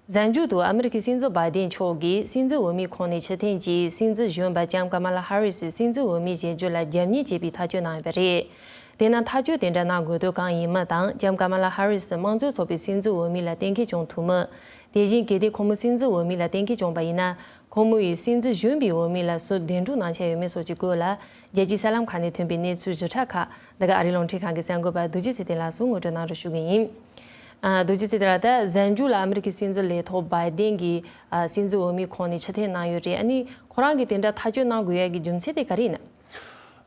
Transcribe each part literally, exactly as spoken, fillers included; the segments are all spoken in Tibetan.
གཟའ་མཇུག་ཏུ་ཨ་མི་རི་ཀའི་སྲིད་འཛིན་བྷའི་ཏིན་མཆོག་གིས་སྲིད་འཛིན་འོས་མིའི་ཁོངས་ནས་ཕྱིར་འཐེན་གྱིས་སྲིད་འཛིན་གཞོན་པ་ལྕམ་ཀ་མ་ལ་ཧ་རི་སི་སྲིད་འཛིན་འོས་མི་བཞེས་རྒྱུ་ལ་རྒྱབ་གཉེར་བྱེད་པའི་ཐག་གཅོད་གནང་ཡོད་པ་རེད། དེས་ན་ཐག་གཅོད་དེ་འདྲ་གནང་དགོས་དོན་གང་ཡིན་མིན་དང་ལྕམ་ཀ་མ་ལ་ཧ་རི་སི་དམངས་གཙོའི་ཚོགས་པའི་སྲིད་འཛིན་འོས་མི་ལ་གཏན་འཁེལ་བྱུང་ཐུབ་མིན། དེ་བཞིན་གལ་ཏེ་ཁོང་མོ་སྲིད་འཛིན་འོས་མི་ལ་གཏན་འཁེལ་བྱུང་པ་ཡིན་ན། ཁོང་མོ་ཡིས་སྲིད་འཛིན་གཞོན་པའི་འོས་མི་ལ་སུ་གདན་དྲུང་གནང་འཆར་ཡོད་མེད་སོགས་ཀྱི་སྐོར་ལ། རྒྱལ་སྤྱིའི་གསར་ལམ་ཁག་ནས་ཐོན་པའི་གནས་ཚུལ་ཞིབ་ཕྲ་ཁག་འདི་ག་ཨ་རིའི་རླུང་འཕྲིན་ཁང་གི་གསར་འགོད་པ་རྡོ་རྗེ་ཚེ་བརྟན་ལགས་སུ་ངོ་སྤྲོད་གནང་རོགས་ཞུ་གི་ཡིན། ཨ། རྡོ་རྗེ་ཚེ་བརྟན་ལགས། ད་གཟའ་མཇུག་ལ་ཨ་མི་རི་ཀའི་སྲིད་འཛིན་ལས་ཐོག་བྷའི་ཏིན་གྱིས་ཨ་སྲིད་འཛིན་འོས་མིའི་ཁོངས་ནས་ཕྱིར་འཐེན་གནང་ཡོད་རེད། ཨ་ནི་ཁོ་རང་གིས་དེ་འདྲ་ཐག་གཅོད་གནང་དགོས་ཡ་གི་རྒྱུ་མཚན་དེ་ག་རེ་ཡིན་ན།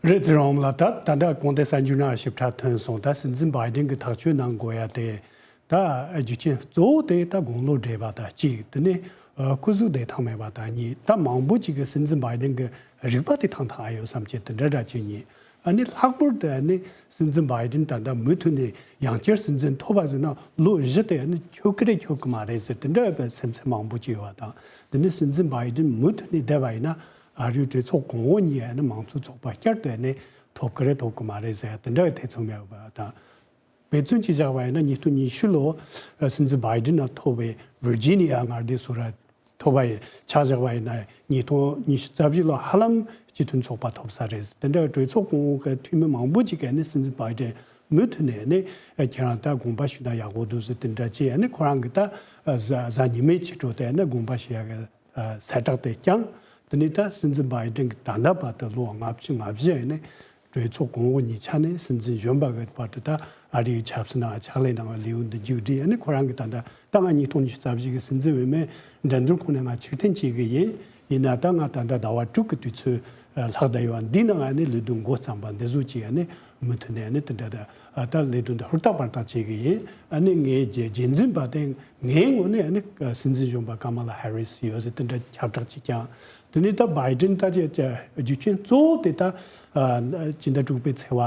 རེད། ཚེ་རིང་ལགས། ད་ད་ལྟ་གོང་དེ་གསར་འགྱུར་ནང་ཞིབ་ཕྲ་ཐོན་སོང་། ད་སྲིད་འཛིན་བྷའི་ཏིན་གྱིས་ཐག་གཅོད་གནང་དགོས་ཡ་དེ། ད་རྒྱུ་རྐྱེན་གཙོ་བོ་དེ་ད་དགུང་ལོ་བགྲེས་པ་དང་གཅིག་དེ་ནས་ཨ་སྐུ་གཟུགས་བདེ་ཐང་མེད་པ་དང་གཉིས། ད་མང་པོ་ཅིག་གིས་སྲིད་འཛིན་བྷའི་ཏིན་གྱི་རིག་པ་དེ་ཐང་ཐང་ཨ་ཡོད་བསམ་གྱི་དེ་འདྲ་འདྲ་ཅིག་ཡིན། ཨ་ནི་ལྷག་པར་དུ་ཨ་ནི་སྲིད་འཛིན་བྷའི་ཏིན་ད་ལྟ་མུ་མཐུད་ནས་ཡང་བསྐྱར་སྲིད་འཛིན་ཐོབ་པ་ཟེར་ན་ལོ་བཞི་དེ་ཨ་ནི་འཁྱོལ་གི་རེད་འཁྱོལ་གི་མ་རེད་ཟེར་དེ་འདྲ་བའི་སེམས་ཚེགས་མང་པོ་ཅིག་ཡོད་པ་དང་། དེ་ནས་སྲིད་འཛིན་བྷའི་ཏིན་མུ་མཐུད་ནས་བསྡད་པ་ཡིན་ན་ཨ་རིའི་གྲོས་ཚོགས་གོང་འོག་གཉིས་ཨ་ནི་མང་གཙོ་ཚོགས་པ་བསྐྱར་དུ་ཨ་ནི་ཐོབ་གི་རེད་ཐོབ་གི་མ་རེད་ཟེར་དེ་འདྲ་བའི་ཐེ་ཚོམ་ཡོད་པ་དང་། དཔེ་མཚོན་གཅིག་བཞག་པ་ཡིན་ན་ཉིས་སྟོང་ཉི་ཤུ་ལོ་སྲིད་འཛིན་བྷའི་ཏིན་ལ་ཐོབ་པའི་ཝིར་ཇི་ནི་ཡ་མངའ་སྡེ་སུ་ར་ཐོབ་པ་ཡི་ཆ་བཞག་པ་ཡིན་ན་ཉིས་སྟོང་ཉི་ཤུ་རྩ་བཞི་ལོ་ཧ་ལམ་སྤྱི་མཐུན་ཚོགས་པ་ཐོབ་ས་རེད། དེ་འདྲ་གྲོས་ཚོགས་གོང་འོག་གི་འཐུས་མི་མང་པོ་ཅིག་གིས་ནི་སྲིད་འཛིན་བྷའི་ཏིན་མུ་མཐུད་ནས་ནི་ཁྱེད་རང་ད་དགོངས་པ་ཞུས་ན་ཡག་པོ་འདུག་ཟེར་དེ་འདྲ་བྱས་ནི་ཁོ་རང་གི་ད་གཟའ་གཟའ་ཉི་མའི་ཕྱི་དྲོ་དེ་ནི་དགོངས་པ་ཞུ་ཡག་གི་གསལ་བསྒྲགས་དེ་བསྐྱངས། དེ་ནས་ད་སྲིད་འཛིན་བྷའི་ཏིན་གྱི་ད་ལྟ་བར་དུ་ལོ་ལྔ་བཅུ་ང་བཞི་ཡིན་ནས་གྲོས་ཚོགས་གོང་འོག་གཉིས་ཆ་ནས་སྲིད་འཛིན་གཞོན་པ་གི་བར་དུ་ད་ཨ་རིའི་ཆབ་སྲིད་ནང་ཕྱག་ལས་གནང་བའི་ལེའུ་འདི་མཇུག་སྒྲིལ། ཨ་ནི་ཁོ་རང་གི་ད་ལྟ་ད་ང་ཉིས་སྟོང་ཉི་ཤུ་རྩ་བཞི་གི་སྲིད་འཛིན་འོས་མའི་འགྲན་བསྡུར་ཁོངས་ནས་ང་ཕྱིར་འཐེན་བྱེད་གི་ཡིན། ཡིན་ན་ད་ང་ད་ལྟ་ཟླ་བ་དྲུག་གི་དུས་ཚོད་ལྷག་བསྡད་ཡོད། འདི་ནང་ཨ་ནི་ལས་དོན་འགོ་བརྩམས་པ་འདི་བཟོ་ཅིག་ཨ་ནི་མུ་མཐུད་ནས་ཨ་ནི་དེ་འདྲ་ད་ད་ལས་དོན་འདི་ཧུར་ཐག་པར་ཐག་བྱེད་གི་ཡིན། ཨ་ནི་ངའི་རྗེས་རྗེས་འཛིན་པ་དེ་ངའི་ངོས་ནས་ཨ་ནི་སྲིད་འཛིན་གཞོན་པ་ཀ་མ་ལ་ཧེ་རི་སི་ཡོད་ཟེར་དེ་འདྲ་ཁྱབ་བསྒྲགས་ཅིག་བསྐྱངས། དེ་ནས་ད་བྷའི་ཏིན་ད་ཅི་ཅི་རྒྱུ་རྐྱེན་གཙོ་བོ་དེ་ད་ཨ་སྤྱི་ཟླ་དྲུག་པའི་ཚེས་པ་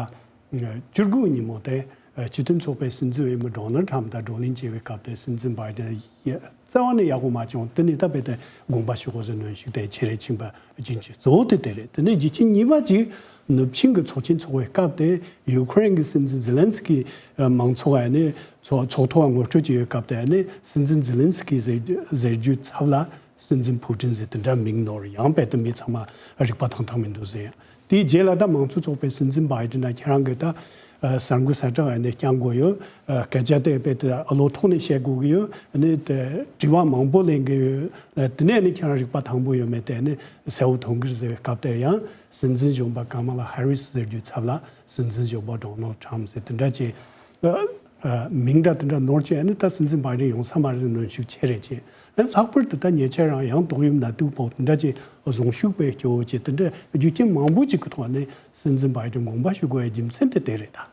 བཅུ་དགུ་ཉིན་མོ་དེ་ཨ་སྤྱི་མཐུན་ཚོགས་པའི་སྲིད་འཛིན་འོས་མི་ཌོ་ནལ་ཊམ་དང་བགྲོ་གླེང་བྱེད་པའི་སྐབས་དེ་སྲིད་འཛིན་བྷའི་ཏིན་ཡ་རྩ་བ་ནས་ཡག་པོ་མ་བྱུང་། དེ་ནས་ད་དཔེ་དེ་དགོངས་པ་ཞུ་དགོས་ཟེར་གནོན་ཤུགས་དེ་ཆེ་རེ་ཕྱིན་པ་རྒྱུ་མཚན་གཙོ་བོ་དེ་དེ་རེད། དེ་ནས་རྒྱུ་རྐྱེན་གཉིས་པ་ཅིག་ནུབ་ཆིངས་ཀྱི་ཚོགས་ཆེན་འཚོགས་པའི་སྐབས་དེ་ཡུ་ཁུ་རེན་གྱི་སྲིད་འཛིན་ཛེ་ལན་སི་ཀི་མང་ཚོགས་ཨ་ནི་ཚོགས་ཚོགས་ཐོག་ངོ་སྤྲོད་ཀྱི་ཡོད་སྐབས་དེ་ཨ་ནི་སྲིད་འཛིན་ཛེ་ལན་སི་ཀི་ཟེར་ཟེར་རྒྱུའི་ཚབ་ལ། སྲིད་འཛིན་ཕུ་ཀྲིན་ཟེར་དེ་འདྲ་མིང་ནོར་ཡང་དཔེ་དེ་མི་ཚང་མ་རིག་པ་ཐང་ཐང་མི་འདུག་ཟེར། དེའི་རྗེས་ལ་ད་མང་གཙོ་ཚོགས་པའི་སྲིད་འཛིན་བྷའི་ཏིན་ན་ཁྱེད་རང་གིས་ད་ཨ་གསར་འགོད་གསལ་བསྒྲགས་ཨ་ནི་བསྐྱང་དགོས་ཡོད། ཨ་སྐད་ཆ་དེ་དཔེ་དེ་ཨ་ལོ་ཐོག་ནས་བཤད་དགོས་ཀྱི་ཡོད། ཨ་ནི་དེ་དྲི་བ་མང་པོ་ལེན་གྱི་ཡོད། ཨ་དེ་ནས་ཨ་ནི་ཁྱེད་རང་རིག་པ་ཐང་པོ་ཡོད་མེད་དེ་ཨ་ནི་གསལ་བོ་མཐོང་གི་རེད་ཟེར་བའི་སྐབས་དེ་ཡང་སྲིད་འཛིན་གཞོན་པ་ཀ་མ་ལ་ཧེ་རི་སི་ཟེར་རྒྱུའི་ཚབ་ལ་སྲིད་འཛིན་གཞོན་པ་ཌོ་ནལ་ཊམ་ཟེར་དེ་འདྲ་བྱས། ཨ་མིང་འདྲ་དེ་འདྲ་ནོར་བྱས་ཨ་ནི་ད་སྲིད་འཛིན་བྷའི་ཏིན་ཡོང་ས་མ་རེད་ཟེར་གནོན་ཤུགས་ཆེ་རེད་ཅེས། ཨ་ལྷག་པར་དུ་ད་ཉེ་ཆར་རང་ཡང་ཏོག་དབྱིབས་ནད་དུག་ཕོག་དེ་འདྲ་ཅིག་གཟུངས་ཤུགས་དཔེ་སྐྱོ་བོ་ཅིག་དེ་འདྲ་རྒྱུ་རྐྱེན་མང་པོ་ཅིག་གི་ཐོག་ནས་སྲིད་འཛིན་བྷའི་ཏིན་དགོངས་པ་ཞུ་དགོས་ཡའི་རྒྱུ་མཚན་དེ་དེ་རེད་ད།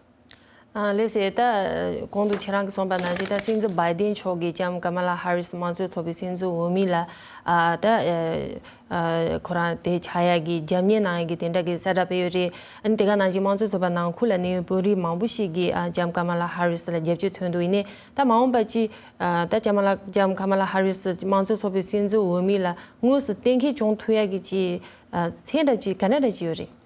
ཨ་ལགས་སོ། ད་གོང་དུ་ཁྱེད་རང་གིས་གསུངས་པ་ནང་བཞིན་ད་སྲིད་འཛིན་བྷའི་ཏིན་མཆོག་གིས་ལྕམ་ཀ་མ་ལ་ཧ་རི་སི་དམངས་གཙོའི་ཚོགས་པའི་སྲིད་འཛིན་འོས་མི་ལ་ཨ་ད་ཨ་ཁོ་རང་དེ་ཆགས་ཡ་གི་རྒྱབ་གཉེར་གནང་ཡ་གི་དེ་འདྲ་གི་གསལ་བསྒྲགས་སྤེལ་ཡོད་རེད། ཨ་ནི་དེ་ག་ནང་བཞིན་དམངས་གཙོའི་ཚོགས་པ་ནང་ཁུལ་ལ་གནས་ཡུལ་བོད་རིགས་མང་པོ་ཞིག་གིས་ཨ་ལྕམ་ཀ་མ་ལ་ཧ་རི་སི་ལ་རྒྱབ་སྐྱོར་ཐོན་འདུག་ཡིན་ནའི་ད་མ་འོངས་པ་ཅིག་ཨ་ད་ལྕམ་ལ་ལྕམ་ཀ་མ་ལ་ཧ་རི་སི་དམངས་གཙོའི་ཚོགས་པའི་སྲིད་འཛིན་འོས་མི་ལ་དངོས་སུ་གཏན་འཁེལ་བྱུང་ཐུབ་ཡ་གི་ཅིག་ཨ་མཚན་འདྲ་ཅིག་ག་འདྲ་འདྲ་ཅིག་ཡོད་རེད།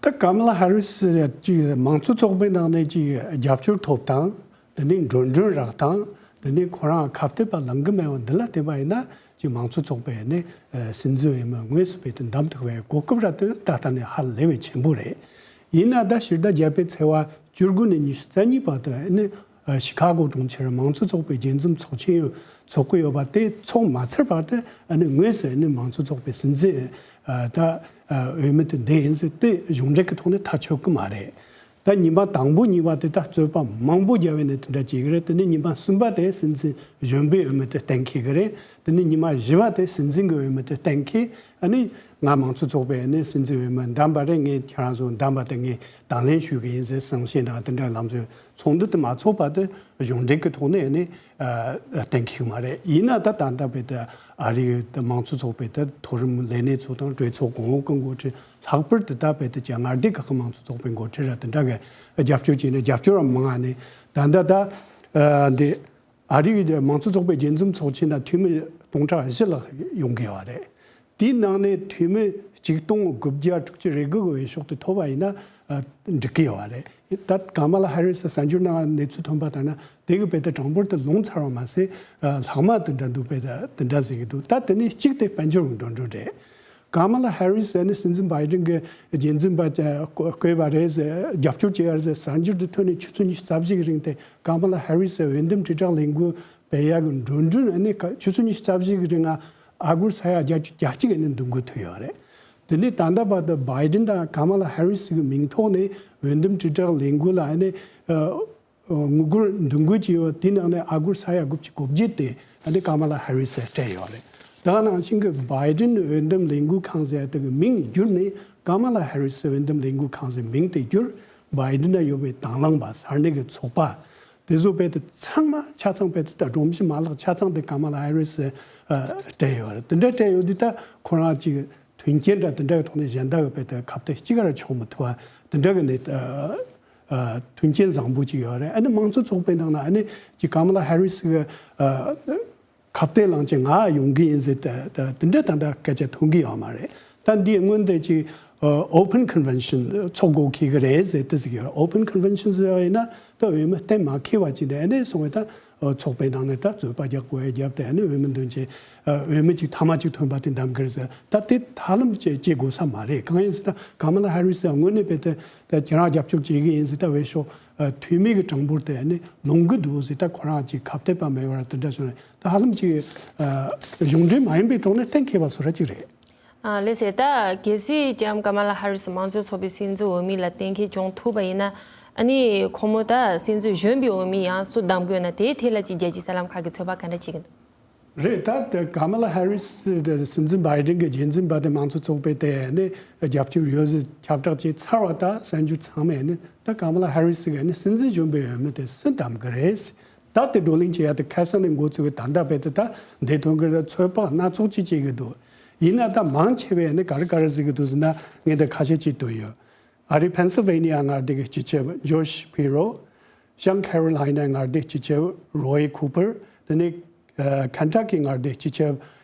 ད་ཀ་མ་ལ་ཧ་རི་སི་ཅིག་མང་གཙོ་ཚོགས་པའི་ནང་ནས་ཅིག་རྒྱབ་སྐྱོར་ཐོབ་སྟངས། དེ་ནས་འགྲོ་གྲོན་རག་སྟངས། དེ་ནས་ཁོ་རང་ཁ་གཏད་པ་ལང་གི་མེད་པ་འདི་ལ་བལྟས་པ་ཡིན་ན་ཅིག་མང་གཙོ་ཚོགས་པའི་ནི་ཨ་སྲིད་འཛིན་འོས་མི་དངོས་སུ་བོད་དུ་འདེམས་ཐུབ་པའི་གོ་སྐབས་རག་དེ་ད་ལྟ་ནས་ཧ་ལས་པའི་ཆེན་པོ་རེད། ཡིན་ན་ད་ཕྱི་ཟླ་བརྒྱད་པའི་ཚེས་པ་བཅུ་དགུ་ནས་ཉི་ཤུ་རྩ་གཉིས་བར་དུ་ནི་ཨ་ཤི་ཁ་གོ་གྲོང་ཁྱེར་མང་གཙོ་ཚོགས་པའི་རྒྱས་འཛོམས་ཚོགས་ཆེན་ཡོད་ཚོགས་ཀྱི་ཡོད་པ་དེ་ཚོགས་མ་ཚར་བར་དུ་ཨ་ནི་དངོས་སུ་ནི་མང་གཙོ་ཚོགས་པའི་སྲིད་འཛིན་ཨ་ད་ཨ་འོས་མི་དེ་འདེམས་ཡིན་ཟེར་དེ་གཞུང་འབྲེལ་གྱི་ཐོག་ནས་ཐག་ཆོད་ཀྱི་མ་རེད། ད་ཉི་མ་དང་པོ་གཉིས་པ་དེ་ད་རྩོད་པ་མང་པོ་རྒྱབ་པའི་ནས་དེ་འདྲ་བྱེད་ཀྱི་རེད། དེ་ནས་ཉི་མ་གསུམ་པ་དེ་སྲིད་འཛིན་གཞོན་པའི་འོས་མི་དེ་གཏན་འཁེལ་གྱི་རེད། དེ་ནས་ཉི་མ་བཞི་པ་དེ་སྲིད་འཛིན་གྱི་འོས་མི་དེ་གཏན་འཁེལ། ཨ་ནི་ང་མང་གཙོ་ཚོགས་པའི་ནས་སྲིད་འཛིན་འོས་མི་འདེམས་པ་རེད། ངས་ཁྱེད་རང་ཚོ་འདེམས་པ་དེ་ངས་དང་ལེན་ཞུ་གི་ཡིན་ཟེར་གསུང་བཤད་དང་དེ་འདྲ་ལམ་སྲོལ་ཚོགས་འདུ་དེ་མ་ཚོགས་པ་དེ་གཞུང་འབྲེལ་གྱི་ཐོག་ནས་ནི་ཨ་གཏན་འཁེལ་མ་རེད། ཡིན་ན་ད་ད་ལྟ་བོད་དུ་ཨ་རིའི་དེ་མང་གཙོ་ཚོགས་པའི་དེ་མཐོ་རིམ་ལས་སྣེ་ཚོ་དང་གྲོས་ཚོགས་གོང་འོག་གི་འགོ་ཁྲིད། ལྷག་པར་དུ་ད་བོད་དུ་ཀྱི་མངའ་སྡེ་ཁག་གི་མང་གཙོ་ཚོགས་པའི་འགོ་ཁྲིད་ར་དེ་འདྲ་གི་རྒྱབ་སྐྱོར་བྱས་ནས་རྒྱབ་སྐྱོར་བ་མང་ང་ནས་ད་ལྟ་ད་ཨ་འདི་ཨ་རིའི་དེ་མང་གཙོ་ཚོགས་པའི་རྒྱས་འཛོམས་ཚོགས་ཆེན་ན་འཐུས་མི་སྟོང་ཕྲག་བཞི་ལྷག་ཡོང་གི་ཡོད་རེད། དེའི་ནང་ནས་འཐུས་མི་ ཆིག་སྟོང་དགུ་བརྒྱ་དྲུག་ཅུ་རེ་དགུ་གི་འོས་ཤོག་དེ་ཐོབ་པ་ཡིན་ན་ཨ་འགྲིག་གི་ཡོད་པ་རེད། ད་ཀ་མ་ལ་ཧེ་རི་སི་གསར་འགྱུར་ནང་གནས་ཚུལ་ཐོན་པ་ལྟར་ན་དེ་གི་བོད་དེ་གྲངས་འབོར་དེ་ལོངས་ཚར་བ་མ་ཟད་ཨ་ལྷག་མ་དེ་འདྲ་འདུག་བོད་དེ་དེ་འདྲ་ཟེར་གི་འདུག་ད་དེ་ནས་གཅིག་དེ་དཔལ་འབྱོར་གྱི་འགྲོ་གྲོན་རེད། ཀ་མ་ལ་ཧེ་རི་སི་ནི་སྲིད་འཛིན་བྷའི་ཌེན་གྱི་རྒྱུན་འཛིན་པ་བསྐོས་པ་རེད་ཟེར་རྒྱབ་སྐྱོར་བྱས་པ་རེད་ཟེར་གསར་འགྱུར་དེ་ཐོན་ནས་ཆུ་ཚོད་ཉི་ཤུ་རྩ་བཞི་གི་རིང་དེ་ཀ་མ་ལ་ཧེ་རི་སི་འོས་འདེམས་དྲིལ་བསྒྲགས་ལས་འགུལ་སྤེལ་ཡག་གི་འགྲོ་གྲོན་ཨ་ནི་ཆུ་ཚོད་ཉི་ཤུ་རྩ་བཞི་གི་རིང་ཨ་སྒོར་ས་ཡ་བརྒྱད་ཅུ་གྱ་གཅིག་ཨ་ནི་འདུ་འགོད་ཐུབ་ཡོད་རེད། དེ་ནས་ད་ལྟ་བར་དུ་བྷའི་ཌེན་དང་ཀ་མ་ལ་ཧེ་རི་སི་གི་མིང་ཐོག་ནས་འོས་འདེམས་དྲིལ་བསྒྲགས་ལས་འགུལ་ལ་ཨ་ནི་ཨ། དངུལ་སྒོར་འདུ་འགོད་ཀྱི་ཡོད་དེའི་ནང་ནས་ཨ་སྒོར་ས་ཡ་དགུ་བཅུ་གོ་བརྒྱད་དེ་ཨ་ནི་ཀ་མ་ལ་ཧེ་རི་སི་སྤྲད་ཡོད་རེད། ད་ག་ནང་བཞིན་གྱི་བྷའི་ཌེན་འོས་འདེམས་ལས་འགུལ་ཁང་ཟེར་དེ་གི་མིང་བསྒྱུར་ནས་ཀ་མ་ལ་ཧེ་རི་སི་འོས་འདེམས་ལས་འགུལ་ཁང་ཟེར་མིང་དེ་བསྒྱུར། བྷའི་ཌེན་ལ་ཡོད་པའི་དང་བླངས་པ་ས་གནས་ཀྱི་ཚོགས་པ་དེ་ཚོ་བོད་དེ་ཚང་མ་ཆ་ཚང་བོད་དེ་ད་སྒྲོམ་གཞི་མ་ལག་ཆ་ཚང་དེ་ཀ་མ་ལ་ཧེ་རི་སི་སྤྲད་ཡོད་རེད། དེ་འདྲ་སྤྲད་ཡོད་དུས་ད་ཁོ་རང་ཅིག་མཐུན་རྐྱེན་འདྲ་དེ་འདྲ་གི་ཐོག་ནས་གཞན་དག་གི་བོད་དེ་ཁ་གཏད་གཅིག་ག་ར་ཆོག་མི་ཐུབ་པ་དེ་འདྲ་གི་ནས། ཨ། མཐུན་རྐྱེན་བཟང་པོ་ཅིག་ཡོད་རེད། ཨ་ནི་མང་གཙོ་ཚོགས་པའི་ནང་ན་ཨ་ནི་ཅིག་ཀ་མ་ལ་ཧེ་རི་སི་གི་ཨ་ཁ་གཏད་བླངས་ཅིག་ང་ཡོང་གི་ཡིན་ཟེར་ཏེ་དེ་འདྲ་ད་ལྟ་སྐད་ཆ་ཐོན་གི་ཡོད་མ་རེད། ད་འདི་སྔོན་དེ་ཅིག་ཨ་ཨོ་པན་ཁོན་ཝེན་ཤན་ཚོགས་དགོས་ཀྱི་གི་རེད་ཟེར་ཏེ་ཟེར་གི་ཡོད། ཨོ་པན་ཁོན་ཝེན་ཤན་ཟེར་བ་ཡིན་ན་ད་འོས་མི་གཏན་མ་འཁེལ་བ་ཅིག་ནས་ཨ་ནི་སོང་བས་ད་ཚོགས་པའི་ནང་ནས་ད་རྩོད་པ་རྒྱག་དགོས་ཡ་རྒྱབ་སྟེ་ཨ་ནི་འོས་མི་འདོན་ཅིག་འོས་མི་ཅིག་ཐ་མ་ཅིག་ཐོན་པ་དེ་འདེམས་གི་རེད་ཟེར། ད་དེ་ཧ་ལམ་ཅིག་བྱེད་དགོས་ས་མ་རེད། གང་ཡིན་ཟེར་ན་ཀ་མ་ལ་ཧེ་རི་སི་དངོས་གནས་བོད་དེ། ད་ཁྱེད་རང་རྒྱབ་སྐྱོར་བྱེད་ཀྱི་ཡིན་ཟེར་ད་འོས་ཤོག་ཨ་འཐུས་མི་གི་གྲངས་འབོར་དེ་ནི་ལོང་གི་འདུག་ཟེར་ད་ཁོ་རང་གཅིག་ཁ་གཏད་པ་མེད་པར་དེ་འདྲ་བྱུང་ནས་ད་ཧ་ལམ་གཅིག་ཨ་གཞུང་འབྲེལ་མ་ཡིན་པའི་ཐོག་ནས་གཏན་འཁེལ་བ་བཟོ་འདྲ་གཅིག་རེད། ཨ་ལགས་སེ། ད་གལ་སྲིད་ཀྱང་ཀ་མ་ལ་ཧ་རི་སི་མང་གཙོའི་ཚོགས་པའི་སྲིད་འཛིན་འོས་མི་ལ་གཏན་འཁེལ་བྱུང་ཐུབ་པ་ཡིན་ན་ཨ་ནི་ཁོ་མོ་ད་སྲིད་འཛིན་གཞོན་པའི་འོས་མི་ཡང་སུ་བདམས་དགོས་ན་དེའི་ཐད་ལ་ཅིག་རྒྱལ་སྤྱིའི་གསར་ལམ་ཁག་གིས་ཚོད་དཔག་ག་འདྲ་བྱེད་ཀྱི་འདུག་རེད། ད་ཀ་མ་ལ་ཧེ་རི་སི་སྲིད་འཛིན་བྷའི་ཌེན་གྱི་རྒྱུན་འཛིན་པ་དེ་མང་གཙོ་ཚོགས་པས་དེ་ནི་རྒྱབ་སྐྱོར་ཡོད་ཟེར་ཁྱབ་བསྒྲགས་བྱས་ཚར་བ་ད་གསར་འགྱུར་ཚང་མས་ནི་ད་ཀ་མ་ལ་ཧེ་རི་སི་གི་ནི་སྲིད་འཛིན་གཞོན་པའི་འོས་མི་དེ་སུ་བདམས་གི་རེད། ད་དེ་བགྲོ་གླེང་བྱེད་ཡ་དེ་ཁ་སང་ནས་འགོ་བཙུགས་པའི་ད་ལྟ་བར་དུ་ད་འདས་ཐོན་གི་ཚོད་དཔག་སྣ་ཚོགས་ཅིག་བྱེད་གི་འདུག་ཡིན་ན་ད་མང་ཆེ་བས་ནི་ག་རེ་ག་རེ་ཟེར་གི་འདུག་ཟེར་ན་ངས་འདི་ཁ་ཤས་ཅིག་བཏོན་ཡོད། ཨ་རིའི་ཕེན་སིལ་ཝེ་ནི་ཡ་མངའ་སྡེ་གི་སྤྱི་ཁྱབ་ཇོ་ཤ་པི་རོ། བྱང་ཁེ་རོ་ལི་ན་མངའ་སྡེའི་སྤྱི་ཁྱབ་རོ་ཡི་ཁུ་པར། དེ་ནས་ཨ་ཁེན་ཊ་ཀི་མངའ་སྡེའི་སྤྱི་ཁྱབ་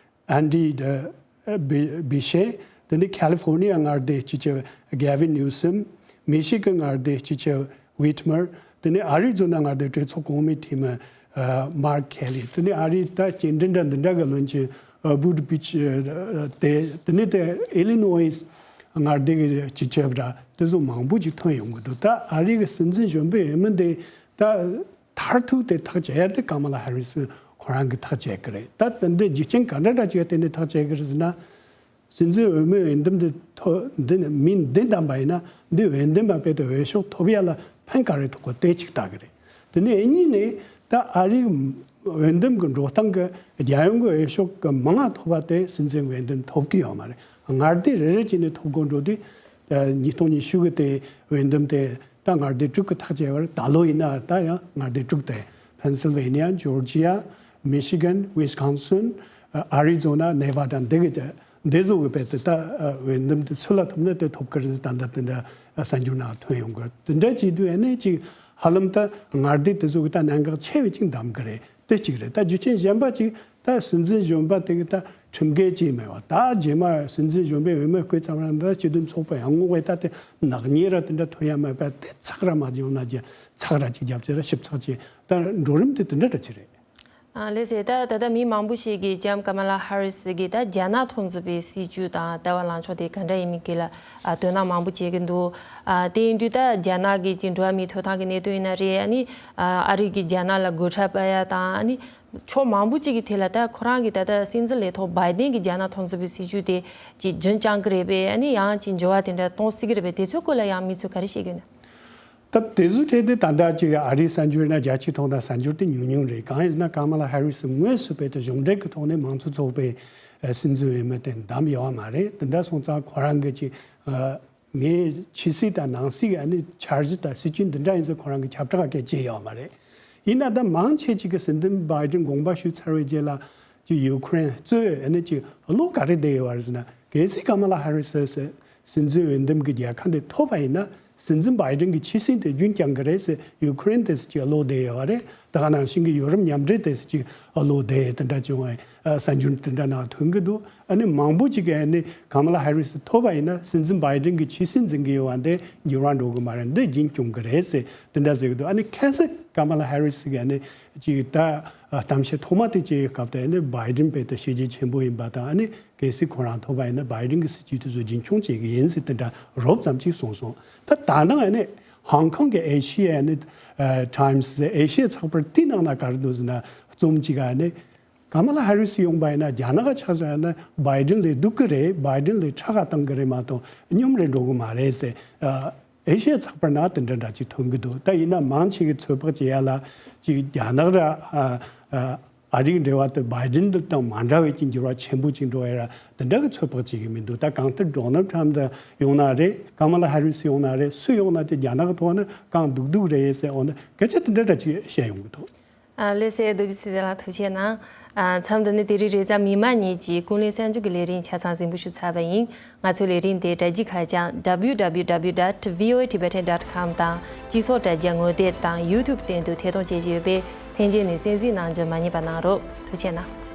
ཨན་ཌི་ཌི་བི་བི་ཤེ། དེ་ནས་ཁ་ལི་ཧྥོར་ནི་ཡ་མངའ་སྡེའི་སྤྱི་ཁྱབ་གེ་ཝིན་ནིའུ་སམ། མི་ཤི་གན་མངའ་སྡེའི་སྤྱི་ཁྱབ་ཝིཊ་མར། དེ་ནས་ཨ་རི་ཛོ་ན་མངའ་སྡེའི་གྲོས་ཚོགས་གོང་མའི་འཐུས་མི་ཨ་མར་ཁེ་ལི། དེ་ནས་ཨ་རིའི་ད་སྐྱེལ་འདྲེན་འདྲ་འདི་འདྲ་གི་བློན་ཆེན་ཨ་བུ་ཏི་ཇི་ཇེ་དེ། དེ་ནས་དེ་ཨི་ལི་ནོ་ཝི་མངའ་སྡེ་གི་སྤྱི་ཁྱབ་འདྲ་དེ་ཚོ་མང་པོ་ཅིག་ཐོན་ཡོང་གི་འདུག་ད་ཨ་རི་གི་སྲིད་འཛིན་གཞོན་པའི་འོས་མི་འདི་ད་མཐར་ཐུག་དེ་ཐག་བཅད་ཡ་དེ་ཀ་མ་ལ་ཧེ་རི་སི་ཁོ་རང་གིས་ཐག་བཅད་གི་རེད། ད་དེ་འདི་རྒྱུ་རྐྱེན་ག་འདྲ་འདྲ་ཅིག་བརྟེན་ནས་ཐག་བཅད་གི་རེད་ཟེར་ན། སྲིད་འཛིན་འོས་མི་འོས་འདེམས་འདི་ཐོ་འདི་ནི་མི་འདི་བདམས་པ་ཡིན་ན་འདི་འོས་འདེམས་པ་དཔེ་དེ་འོས་ཤོག་ཐོབ་ཡ་ལ་ཕན་ག་རེ་ཐོགས་གོ་དེ་གཅིག་ལྟ་གི་རེད། དེ་ནས་གཉིས་ནས་ད་ཨ་རིའི་འོས་འདེམས་ཀྱི་འགྲོ་སྟངས་ཀྱི་རྒྱལ་ཡོངས་ཀྱི་འོས་ཤོག་གི་མང་ང་ཐོབ་པ་དེ་སྲིད་འཛིན་འོས་འདེམས་ཐོབ་ཀྱི་ཡོད་མ་རེད། མངའ་སྡེ་རེ་རེ་བྱས་ནས་ཐོབ་དགོས་འགྲོ་དུས་ཉིས་སྟོང་ཉི་ཤུ་གི་དེ་འོས་འདེམས་དེ་ད་མངའ་སྡེ་དྲུག་གི་ཐག་བཅད་པར་ད་ལོ་ཡིན་ན་ད་ཡང་མངའ་སྡེ་དྲུག་དེ་ཕེན་སིལ་ཝེ་ནི་ཡ། ཇོར་ཇི་ཡ། མི་ཤི་གན། ཝིས་ཀོན་སིན། ཨ་རི་ཛོ་ན། ནེ་ཝ་ཌ། འདི་གི་འདི་ཚོ་གི་བོད་དེ་ད་འོས་འདེམས་དེ་སུ་ལ་ཐོབ་ན་དེ་ཐོབ་གི་རེད། ད་ལྟ་དེ་འདྲ་གསར་འགྱུར་ནང་ཐོན་ཡོང་གི་རེད། དེ་འདྲ་བྱེད་དུས་ཨ་ནི་ཅིག་ཧ་ལམ་ད་མངའ་སྡེ་དེ་ཚོ་གི་ད་གནད་འགག་ཆེ་བའི་ཅིག་འདམ་གི་རེད། དེ་གཅིག་རེད། ད་རྒྱུ་རྐྱེན་གཞན་པ་ཅིག་ད་སྲིད་འཛིན་གཞོན་པ་དེ་གི་ད་ཁྲིམས་འགལ་ཅིག་མེད་པ། ད་རྗེས་མ་སྲིད་འཛིན་གཞོན་པའི་འོས་མི་བསྐོས་ཚར་བ་ན་ད་སྤྱི་འཐུས་ཚོགས་པ་ཡང་ངོ་བས་ད་དེ་ནག་ཉེས་ར་དེ་འདྲ་ཐོན་ཡ་མེད་པ། དེ་ཚགས་ར་མ་བྱུང་ན་ཅིག་ཚགས་ར་ཅིག་རྒྱབ་ཅིག་ར་ཞིབ་ཚགས་ཅིག་ད་འགྲོ་རིམ་དེ་དེ་འདྲ་འདྲ་ཅིག་རེད། ཨ་ལགས་སེ། ད་ད་ལྟ་མི་མང་པོ་ཞིག་གིས་ལྕམ་ཀ་མ་ལ་ཧ་རི་སི་གིས་ད་རྒྱ་ནག་མཐོང་ཚུལ་བའི་སྲིད་བྱུས་དང་ལྟ་བ་ལངས་ཕྱོགས་དེ་ག་འདྲ་ཡིན་མིན་སྐོར་ལ་ཨ་དོ་སྣང་མང་པོ་བྱེད་ཀྱི་འདུག་ཨ་དེ་ཡིན་དུས་ད་རྒྱ་ནག་གི་ཅིག་འགྲོ་བ་མིའི་ཐོབ་ཐང་གི་གནད་དོན་ཡིན་ན་རེད། ཨ་ནི་ཨ་ཨ་རི་གིས་རྒྱ་ནག་ལ་རྒོལ་ཁྲལ་སྤར་ཡ་དང་། ཨ་ནི་ཕྱོགས་མང་པོ་ཅིག་གི་ཐད་ལ་ད་ཁོ་རང་གི་ད་ལྟ་སྲིད་འཛིན་ལས་ཐོག་བྷའི་ཌེན་གྱི་རྒྱ་ནག་མཐོང་ཚུལ་བའི་སྲིད་བྱུས་དེ་ཅིག་རྒྱུན་བསྐྱང་གི་རེད་པས། ཨ་ནི་ཡང་ཅིག་འགྱུར་བ་དེ་འདྲ་གཏོང་སྲིད་ཀྱི་རེད་པས། དེ་ཚོའི་སྐོར་ལ་ཡང་མི་ཚོས་ག་རེ་བཤད་ཀྱི་ཡོད་ན། ད་དེ་ཚོའི་གྲས་དེ་ད་ལྟ་ཅིག་ཨ་རིའི་གསར་འགྱུར་ན་རྒྱ་ཆེའི་ཐོག་ན་གསར་འགྱུར་དེ་ཉུང་ཉུང་རེད། གང་ཡིན་ཟེར་ན་ཀ་མ་ལ་ཧེ་རི་སི་དངོས་སུ་བོད་དུ་གཞུང་འབྲེལ་གྱི་ཐོག་ནས་མང་གཙོ་ཚོགས་པའི་ཨ་སྲིད་འཛིན་འོས་མི་དེ་བདམས་ཡོད་པ་མ་རེད། དེ་འདྲ་སོང་ཙང་ཁོ་རང་གི་ཅིག་ཨ་ངའི་ཕྱི་སྲིད་དང་ནང་སྲིད་ཀྱི་ཨ་ནི་འཆར་གཞི་དང་སྲིད་ཇུས་འདི་འདྲ་ཡིན་ཟེར་ཁོ་རང་གི་ཁྱབ་བསྒྲགས་སྐད་བྱས་ཡོད་པ་མ་རེད། ཡིན་ན་ད་མང་ཆེ་ཅིག་གིས་སྲིད་འཛིན་བྷའི་ཌེན་དགོངས་པ་ཞུས་ཚར་བའི་རྗེས་ལ་ཅིག་ཡུ་ཁུ་རེན་གཙོས་ཨ་ནི་ཅིག་བློ་ག་རེ་བདེ་ཡོད་པ་རེད་ཟེར་ན། གལ་སྲིད་ཀ་མ་ལ་ཧེ་རི་སི་སྲིད་འཛིན་འོས་འདེམས་ཀྱི་རྒྱལ་ཁ་འདི་ཐོབ་པ་ཡིན་ན་ སྲིད་འཛིན་བྷའི་ཌེན་གྱི་ཆོད་སེམས་དེ་རྒྱུན་བསྐྱང་གི་རེད་ཟེར་ཡུ་ཁུ་རེན་དེ་ཟེར་གྱི་ལོག་བསྡད་ཡོད་རེད། ད་ག་ནང་བཞིན་གྱི་ཡོ་རོབ་མཉམ་འབྲེལ་དེ་ཟེར་གྱི་ལོག་བསྡད་དེ་འདྲ་བྱུང་བའི་གསར་འགྱུར་དེ་འདྲ་ནང་ཐོན་གྱི་འདུག་ཨ་ནི་མང་པོ་ཅིག་གིས་ཨ་ནི་ཀ་མ་ལ་ཧེ་རི་སི་ཐོབ་པ་ཡིན་ན་སྲིད་འཛིན་བྷའི་ཌེན་གྱི་ཆོད་སེམས་འཛིན་གྱི་ཡོད་པ་འདི་འགྱུར་བ་འགྲོ་གི་མ་རེད། འདི་རྒྱུན་སྐྱོང་གི་རེད་ཟེར་དེ་འདྲ་ཟེར་གྱི་འདུག་ཨ་ནི་ཁ་སང་ཀ་མ་ལ་ཧེ་རི་སི་གིས་ཨ་ནི་ཅིག་ད་གཏམ་བཤད་ཐོག་མ་དེ་བྱེད་སྐབས་དེ་ཨ་ནི་བྷའི་ཌེན་དཔེ་ད་བྱས་རྗེས་ཆེན་པོ་ཡིན་པ་དང་། ཨ་ནི་གལ་སྲིད་ཁོ་རང་ཐོབ་པ་ཡིན་ན་བྷའི་ཌེན་གྱི་སྲིད་ཇུས་དེ་ཚོ་རྒྱུན་འཁྱོངས་བྱེད་ཀྱི་ཡིན་ཟེར་དེ་འདྲ་རོབ་ཙམ་ཅིག་གསུངས་སོང་། ད་ད་ནང་ཨ་ནི་ཧོང་ཀོང་གི་ཨེ་ཤི་ཡ་ཨ་ནི་ཊའིམ་སི་ཨེ་ཤི་ཡ་ཚགས་པར་དེའི་ནང་ན་ག་རེ་འདུག་ཟེར་ན། རྩོམ་གཅིག་ག་ཨ་ནི་ཀ་མ་ལ་ཧེ་རི་སི་ཡོང་པ་ཡིན་ན། རྒྱ་ནག་ག་ཆ་བཞག་ན་བྷའི་ཌེན་ལས་སྡུག་གི་རེད། བྷའི་ཌེན་ལས་ཁྲག་ག་བཏང་གི་རེད་མ་གཏོགས་སྙོམས་རེ་འགྲོ་གི་མ་རེད་ཟེར། ཨེ་ཤི་ཡ་ཚགས་པར་ནང་དེ་འདྲ་འདྲ་ཅིག་ཐོན་གྱི་འདུག་ད་ཡིན་ན་མང་ཆེ་གི་ཚོད་དཔག་བྱེད་ཡ་ལ་ཅིག་རྒྱ་ནག་ར་ཨ་ཨ་ཨ་རིའི་འབྲེལ་བ་དེ་བྷའི་ཌེན་དང་མ་འདྲ་བའི་ཅིག་འགྱུར་བ་ཆེན་པོ་ཅིག་འགྲོ་ཡ་ར་དེ་འདྲ་གི་ཚོད་དཔག་བྱེད་ཀྱི་མི་འདུག་ད་གང་ལྟར་ཌོ་ནལ་ཊམ་དང་ཡོང་ན་རེད། ཀ་མ་ལ་ཧེ་རི་སི་ཡོང་ན་རེད། སུ་ཡོང་ན་དེ་རྒྱ་ནག་གི་ཐོག་ནས་གང་སྡུག་སྡུག་རེད་ཟེར། འོ་ན་སྐད་ཆ་དེ་འདྲ་འདྲ་ཅིག་བཤད་ཡོང་གི་འདུག་ཨ་ལགས་སེ། རྡོ་རྗེ་ཚེ་བརྟན་ལགས་ཐུགས་རྗེ་གནང་། ཨ་མཚམས་འདི་ནས་དེ་རིང་རེས་གཟའ་མིག་དམར་ཉིན་གྱི་ཀུན་གླེང་གསར་འགྱུར་གྱི་ལས་རིམ་ཆ་ཚང་གཟིགས་འབུལ་ཞུ་ཚར་བ་ཡིན། ང་ཚོའི་ལས་རིམ་དེ་དྲ་རྒྱའི་ཁ་བྱང་W W W dot V O A Tibetan dot com དང་སྤྱི་ཚོགས་དྲ་རྒྱ་ངོ་དེབ་དང་YouTube སྟེང་དུ་ཐད་གཏོང་བྱེད་ཀྱི་ཡོད་པས་ལྷན་རྒྱས་ནས་གསན་གཟིགས་གནང་རྒྱུ་མ་བསྙེལ་བ་གནང་རོགས། ཐུགས་རྗེ་གནང་།